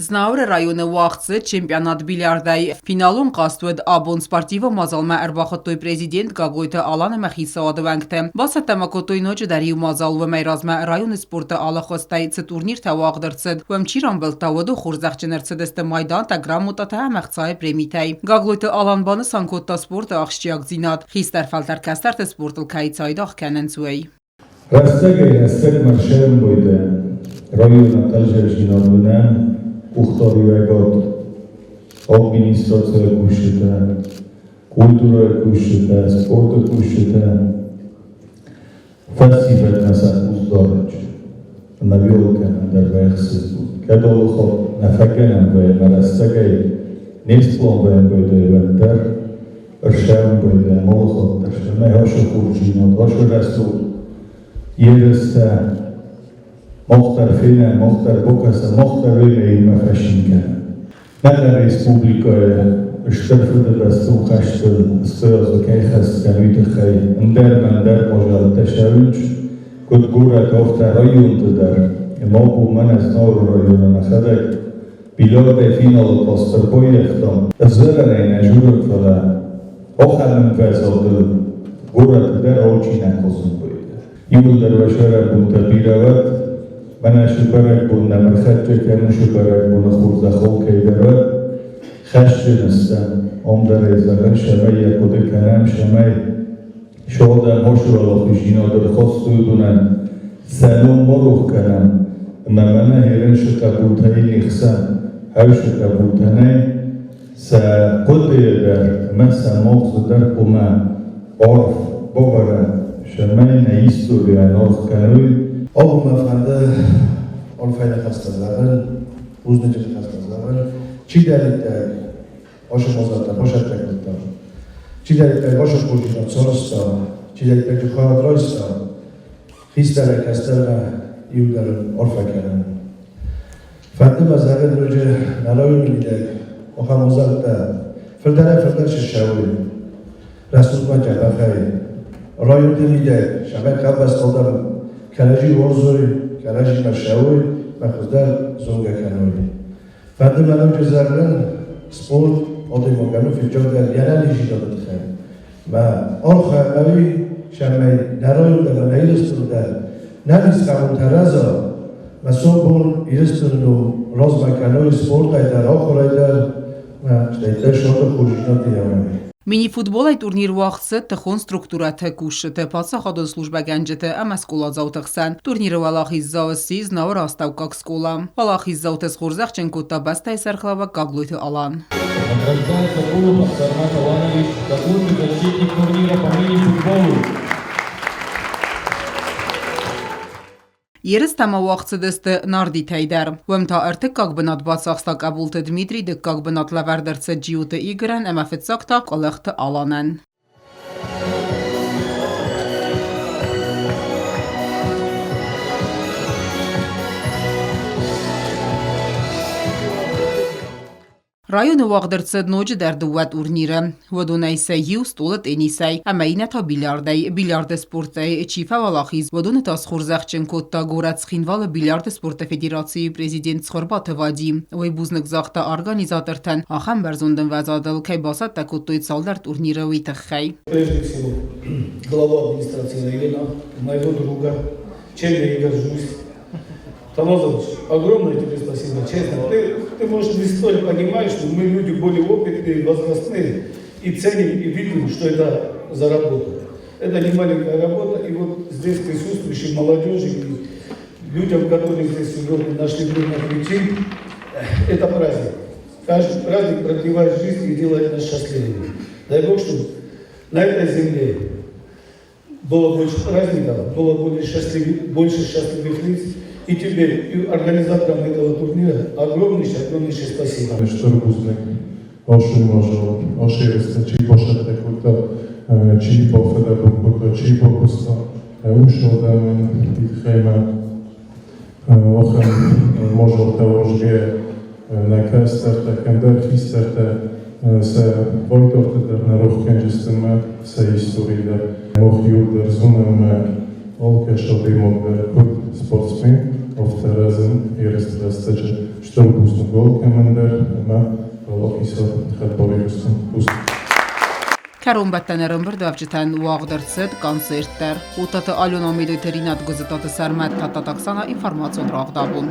Знауыры районы уагъд цыд чемпионат бильярдӕй. Финалон хъазт уыд абон спортивон мадзалмӕ ӕрбахуыдтой президент Гаглойты Алан ӕмӕ хицауады уӕнгтӕ. Бацӕттӕ ма кодтой ноджыдӕр иу мадзал уымӕй размӕ районы спорты алы хуызтӕй цы турниртӕ уагъд ӕрцыд, уым чи рамбылдта, уыдон хорзӕхджын ӕрцыдысты майдантӕ, грамотатӕ ӕмӕ ӕхцайы премитӕй. Гаглойты Алан банысан кодта спорты ахсджиагдзинад, хистӕр фӕлтӕр кӕстӕрты спортыл кӕй цайдагъ кӕнынц, уый. Рӕстӕгӕй-рӕстӕгмӕ сӕмбӕлдӕ райони ӕлзӕрзийнадӕ къухдариуӕгад, администраций куститӕ, культурой куститӕ, спорти куститӕ, фӕсивӕдмӕ сӕ гъосдарӕг ӕма виолкӕнӕн дӕр ӕхсидзгон. Кӕд аллихатт нӕ фӕггӕнӕн вӕййӕ рӕстӕгӕй не сплан вӕййӕ уӕддӕр Ӕрсӕмбӕлдӕ алыхатт дӕр сӕмӕй ашы хорздзинад, ашы рӕсугъд ерыстӕ мах дӕр фенӕм, мах дӕр бакӕсӕм, мах дӕр уемӕ иумӕ фӕцин кӕнӕм. Нӕ республикӕйы Стыр Фыдыбӕстон хӕсты сцӕуы кӕй хӕсдзӕн, уый тыххӕй ӕндӕр ӕмӕ ӕндӕр мадзӕлттӕ цӕуынц, куыд горӕты, афтӕ районты дӕр. Ӕмӕ абон мӕнӕ Знауыры районы нӕхӕдӕг Бильярдӕй финалы пастор баййӕфтам. Ӕвзӕрӕнӕй нӕ дзурын, фӕлӕ ахӕм ӕмвӕзадыл горӕты дӕр алчи нӕ хъусын кодта. Иууылдӕр уӕ сӕрӕбонтӕ бирӕ уӕд, мӕнӕ цы бӕрӕгбон нӕм ӕрхӕццӕ кӕны, цы бӕрӕгбоны хорзӕх алкӕй дӕр уӕд, хӕсджын стӕм, ам дӕр ӕй зӕгъын, цӕмӕй йӕ хъуыды кӕнӕм, цӕмӕй сӕ уӕлахиздзинад ӕрхӕссой уыдонӕн сӕ ном ма рох кӕнӕм ӕмӕ мӕнӕ ерын сыкъабултӕй не хсӕн хӕрз сыкъабултӕ нӕй, сӕ хъуыдыйы дӕр ӕмӕ сӕ магъзы дӕр хъуамӕ арф бавӕрӕм, цӕмӕй нӕ историйӕн аргъ кӕной. Абон мӕ фӕнды арфӕйы ныхӕстӕ зӕгъын, бузныджы ныхӕстӕ зӕгъын, чидӕриддӕр ашы мадзӕлттӕ бацӕттӕ кодта, чидӕриддӕр ашы хорздзинад сарӕзта, чидӕриддӕр хайад райста, хистӕрӕй кӕстӕрмӕ иугӕр арфӕ кӕнӕм. Фӕнды мӕ зӕгъын ноджы нӕ районы мидӕг ахӕм мадзӕлттӕ фылдӕрӕй-фылдӕр сыссӕуой рӕсугъдмӕ дзӕбӕхӕй. Районты мидӕг сӕмӕ къабӕзтыл дӕр кӕрӕдзи уарзой, кӕрӕдзимӕ ссӕуой мӕ хуыздӕр зонгӕ кӕной. Фӕнды мӕ ноджы зӕгъын, спорт адӕймагӕн у фыццагдӕр йе нӕниздзинады тыххӕй. Мӕ архайӕм ӕви цӕмӕй нӕ район ӕмӕ нӕ Ирыстон дӕр нӕ ницхъӕбултӕ рӕза, мӕ сомбон Ирыстоны ном размӕ кӕной спортӕй дӕр, ахуырӕй дӕр, мӕ стӕй дӕр саты хорздзинад диамӕй. Мини-футболӕй турнир уагъд цыд тыхон структурӕты кусджыты, паддзахадон службӕгӕнджыты ӕмӕ скъоладзауты хсӕн. Турниры уӕлахиздзау сси Знауыры астӕуккаг скъола. Уӕлахиздзауты схорзӕхджын кодта бӕстӕйы сӕргълӕууӕг Гаглойты Алан. Награждается Голубов Сармат Аланович за лучший защитник турнира по мини-футболу. Ерыстӕ ма уагъд цыдысты Нардитӕй дӕр. Уым та ӕртыккаг бынат бацахста Къӕбулты Дмитрий, дыккаг бынат лӕвӕрд ӕрцыд Джиоты Игорӕн ӕмӕ фыццаг та Къуылыхты Аланӕн. Районы уагъд ӕрцыд ноджыдӕр дыууӕ турниры. Уыдонӕй сӕ иу стъолы теннисӕй ӕмӕ иннӕ та бильярдӕй. Бильярды спортӕй чи фӕуӕлахиз, уыдоны та схорзӕхджын кодта горӕт Цхинвалы бильярды спорты федерацийы президент Цхуырбаты Вадим. Уый бузныг загъта организатортӕн, ахӕм бӕрзонд ӕмвӕзадыл кӕй бацӕттӕ кодтой цалдӕр турниры, уый тыххӕй. Прежде всего, главу администрации района, моего друга, чем я и горжусь, Тамазович, огромное тебе спасибо, честно. Ты, может, не столь понимаешь, но мы люди более опытные, возрастные, и ценим, и видим, что это за работа. Это не маленькая работа, и вот здесь присутствующей молодежи и людям, которые здесь сегодня нашли время прийти, это праздник. Каждый праздник продлевает жизнь и делает нас счастливыми. Дай Бог, чтобы на этой земле было больше праздников, было более счастливых, больше счастливых лиц. И тебе, и организаторам этого турнира огромнейшее, огромнейшее спасибо. Стыр бузныг ашы мадзал, ашы ерыстӕ чи бацӕттӕ кодта, чи бафӕдӕбон кодта, чи бакуыста, уыцы адӕмӕн тыххӕй ахӕм мадзӕлттӕ уарзгӕ нӕ кӕстӕртӕ, кӕмдӕр хистӕртӕ сӕ байтӕгты дӕр нӕ рох кӕнджысты мӕ сӕ истори дӕр. Мах иуылдӕр зонӕм ӕмӕ алкӕцы адӕймаг дӕр куыд спортсмен, Афтӕ рӕзын ерысты рӕстӕджы. Стыр бузныг алкӕмӕн дӕр ӕмӕ уӕлахизы хӕдбар Ирыстон. Бузныг. Кӕронбӕттӕны ӕрӕмбырдуӕвджытӕн уагъд ӕрцыд концерт дӕр. Хъотаты Алена, Медойты Ринат, Гуызытаты Сӕрмӕт, Тадтаты Оксана, информацион рауагъд абон.